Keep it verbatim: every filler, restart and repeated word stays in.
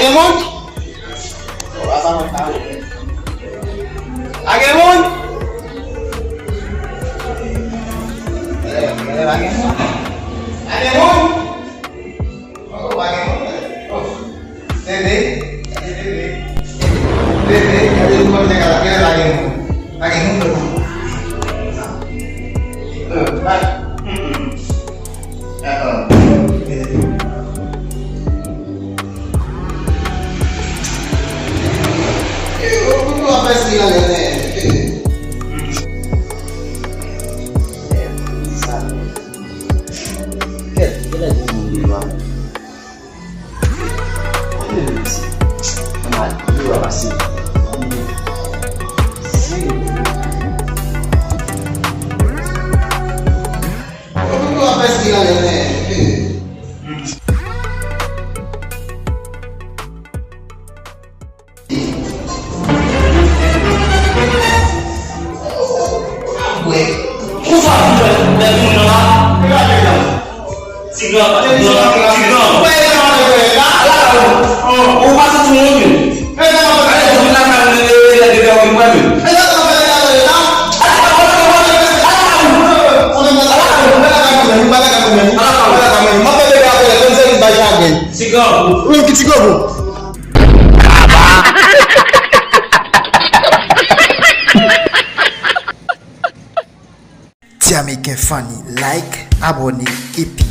Gen moun? Ou pa sa mwen ka wè. Pa gen moun? Eh, eh, pa gen moun? Pa gen moun? Oh, pa gen moun? Oh. Tande, tande, tande. Tande, tande, nou konn nèg la, genlè pa gen moun. Pa gen moun, non. Eh, pa, hmm, hmm. Atann. Ti gran, ti gran, ti gran. Ou pa santi wont menm? Ou pa santi wont menm? Ti gran. Wi, ki ti gran pou. Ti Ameriken Funny, like, abòne, epi